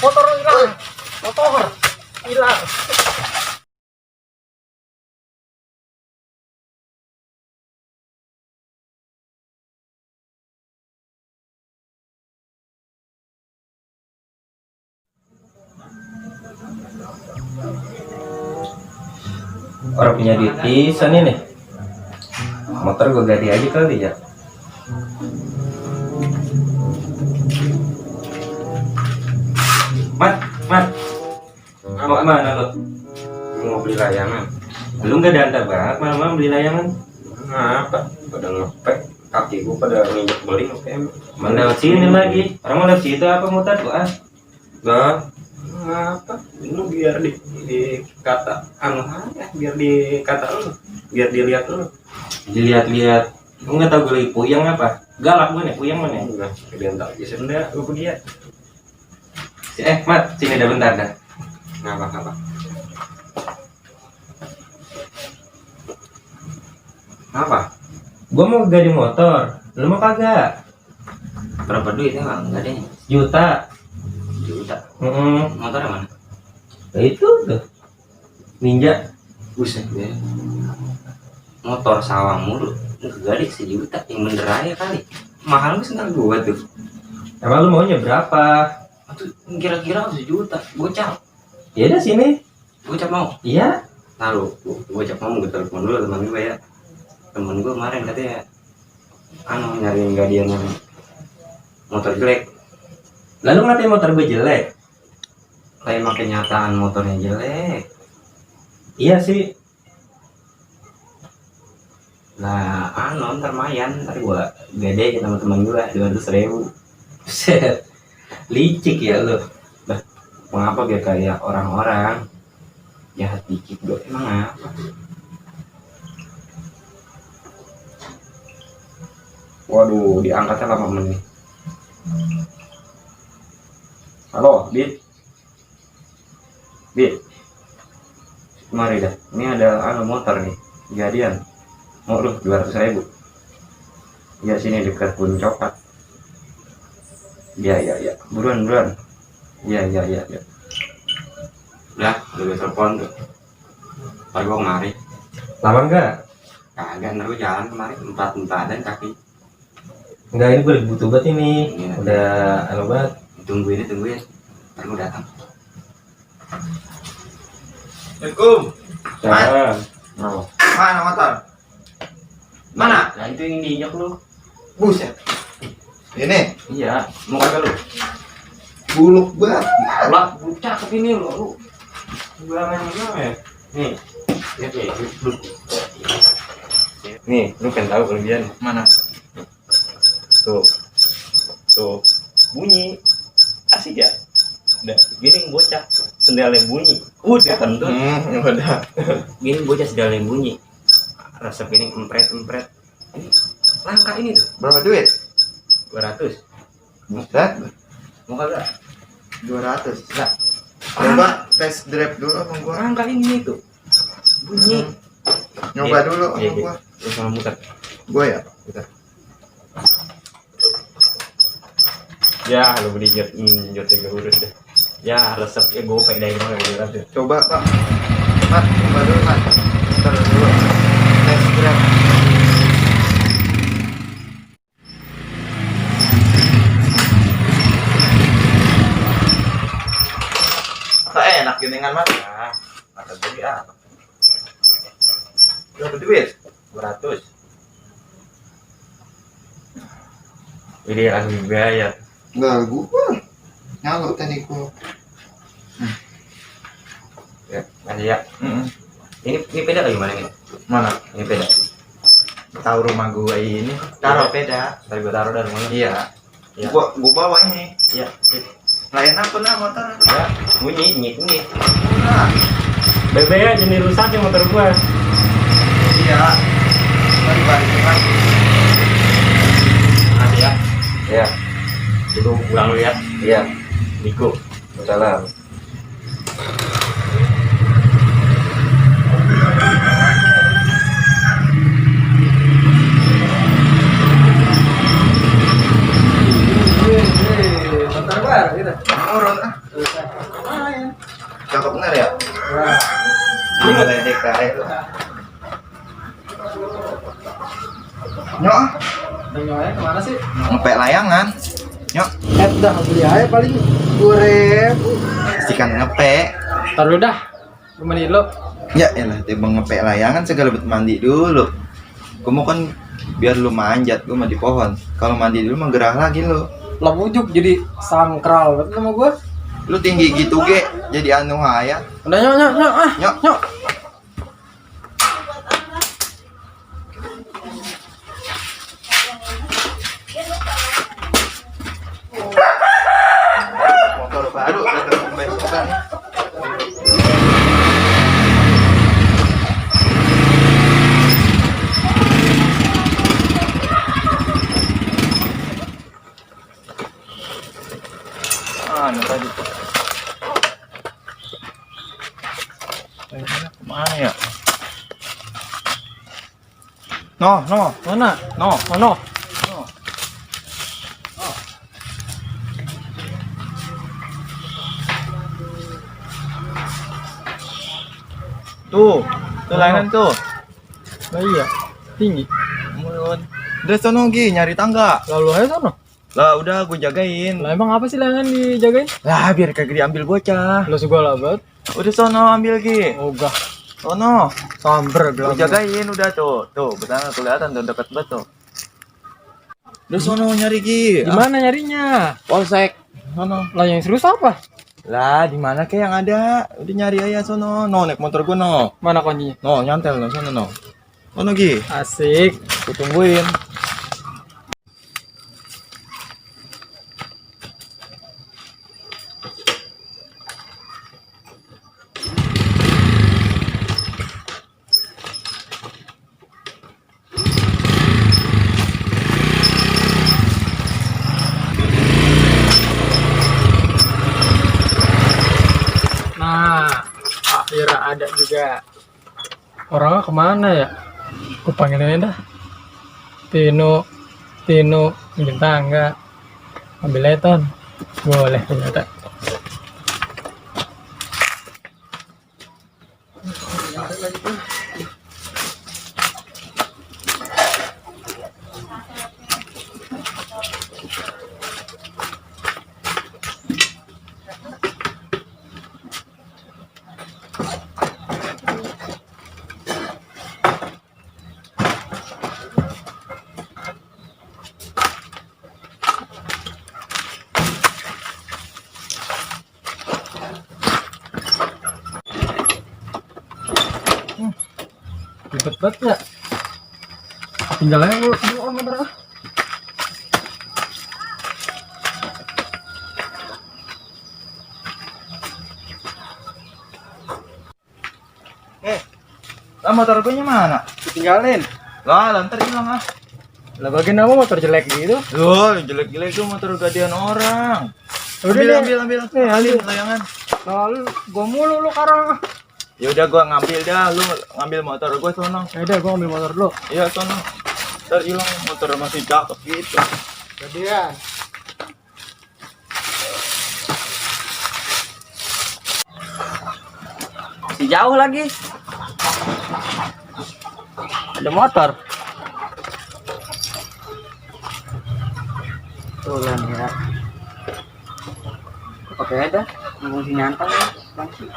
motor hilang. Motor hilang. Orang punya duit pisan ini. Motor gue ganti aja kali ya. Mat, mau kemana lo? Mau beli layangan. Lu nggak danda banget, malam-malam beli layangan. Ngapa? Pada ngepek, kaki gua pada nginjek beling kayak. Mau lewat sini lagi. Orang mau lewat situ apa mutat gua? Lah, ngapa? Lu biar dikata anu aja, biar dikata lu, biar dilihat lu. Dilihat-lihat. Lu nggak tahu gue lagi puyeng apa? Galak gue nih, puyeng mana? Udah, kalian tak bisa ndak lu pergi ya. Mat, sini dah bentar dah. Ngapa? Apa? Gua mau ganti motor. Lu mau kagak? Berapa duitnya bang? Enggak deh. Juta. Juta. Mm-mm. Motornya mana? Nah, itu tuh. Ninja. Buset ya. Motor sawang mulu. Gadik sejuta. Yang bener aja kali. Mahal nggak senang gua tuh. Emang lu maunya berapa? Itu kira-kira sejuta. Gocap. Ya udah sini. Gocap mau. Iya. Lalu gocap mau gue telepon dulu teman gue ya. Temen gue kemarin katanya nyari nggak dia yang motor jelek. Lalu ngatain motor gue jelek. Kayak makin nyataan motornya jelek. Iya sih. Nah, ntar mayan, ntar gua gede sama teman gua 200.000. Set. Licik ya lu. Bah, mengapa biar kayak orang-orang jahat dikit bro? Emang apa? Waduh, diangkatnya lama menit. Halo, Dit. Mari dah. Ini ada motor nih. Jadian. Mau lu 200.000. Ya sini dekat Pun Coklat. Ya. Buruan. Ya. Ya, udah telepon tuh. Ntar gua kemari. Lama enggak? Kagak, ntar gua jalan kemari empat-empatan kaki. Enggak, ini gue lagi butuh banget ini. Iya. Udah anu banget. Tungguin. Ntar gua datang. Assalamualaikum. Jangan. Mana motor? Mana? Nah, itu yang diinjak lu. Buset. Ini Iya, mau kagak lu? buluk banget. Lah, cakep ini lu. Gua main ya. Nih. Lihat ya, duduk. Nih, lu kan tahu kelebihan. Mana? Tuh. Bunyi. Asik ya? Udah, gini bocah sendalnya bunyi. Udah kentut. Udah. Gini bocah sendalnya bunyi. Rasa piring empret. Ini langka ini tuh. Berapa duit? 200. Buset. Mau kagak? 200. Enggak. Coba test drive dulu sama gua. Langka ini tuh. Bunyi. Nyoba dulu Iya. sama gua. Lu sama muter. Gua ya. Ya, lu beli jotnya urus deh. Ya, resepnya gopek dari mana gitu. Coba, Pak. Mat, coba dulu, Mat. Ntar dulu. Test drive. Tak enak gini kan, Mat? Nah, Ada beli apa? Berapa duit? 200. Ini langsung dibayar. Enggak, gua. Nyalo tadi gua. Ya, kasih ya. Ini peda lagi mana nih? Mana? Ini peda. Tahu rumah gua ini. Taruh peda. Tadi gua taruh dari mana? Iya. Iya. Gua bawa ini. Iya, sip. Lain apa nah motor? Ya, bunyi. Nah, Bebe ya jenis rusak ya motor gua. iya. Mari balik lagi. Kasih ya. Ya. Dulu pulang dulu ya. Iya. Niko. Salam. Motor baru gitu. Urut ah. Nyok, Nyonya kemana sih? ngepek layangan. Nyok, Dah beli aja paling 2.000. pastikan ngepek. Ntar dulu dah. Gue mandi dulu. Ya elah, tiba ngepek layangan segala bet mandi dulu. Gue mau kan biar lu manjat, gue mah di pohon. Kalau mandi dulu mah gerah lagi lu. Lah bujuk jadi sangkral betul sama gue. Lu tinggi gitu ge, jadi anu hayat. Udah nyok nyok nyok ah. Nyok. Nyok. Motor baru datang pembesokan. Anu tadi. Kemana ya? Mana? No. Mana? Tuh layangan tuh. Lah iya. Tinggi. Mulun. Udah sono Gi, nyari tangga. Lalu aja sono. Lah udah gue jagain. Lah emang apa sih layangan dijagain? Lah biar kagak diambil bocah. Lo segala banget. Udah sono ambil Gi. Ogah. Sono. Samber Gue bilang. jagain udah tuh. Tuh, betana kelihatan tuh deket banget tuh. Udah sono nyari Gi. Gimana nyarinya? Polsek. Sono. Lah yang serius apa? Lah di mana kayak yang ada? Udah nyari aja sono. No, naik motor gue no. Mana kuncinya? No, nyantel no sono no. Sono Gi. Asik. Gue tungguin. Nah, akhirnya ada juga. Orangnya kemana ya? Gue panggilnya dah. Tino, bikin tangga, ambil leton. Boleh ternyata. Ribet banget ya. Tinggal aja lu motor ah. Lah motor gue mana? Tinggalin. Lah, lantar hilang ah. Lah bagian apa motor jelek gitu? Loh, jelek-jelek tuh motor gadean orang. Udah Ambil, deh. ambil. Nih, ambil. Layangan. Lalu gua mulu lu sekarang. Ya udah gua ngambil dah, lu ngambil motor gua sono. Ya udah gua ambil motor dulu. Iya sono. Ntar hilang motor masih cakep gitu. Jadian. Si jauh lagi. Ada motor. Tuh lah ya. Oke ada, ngomong si nyantang ya, langsung.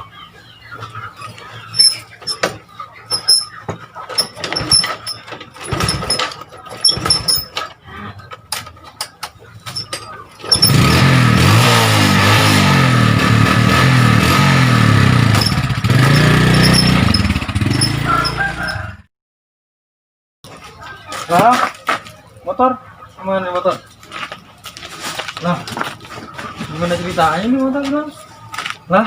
Lah, motor? Mana nih motor? Lah, gimana ceritanya nih motor bilang? Lah,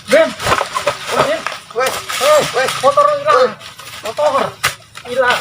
Ben, Weh, motor hilang, motor hilang.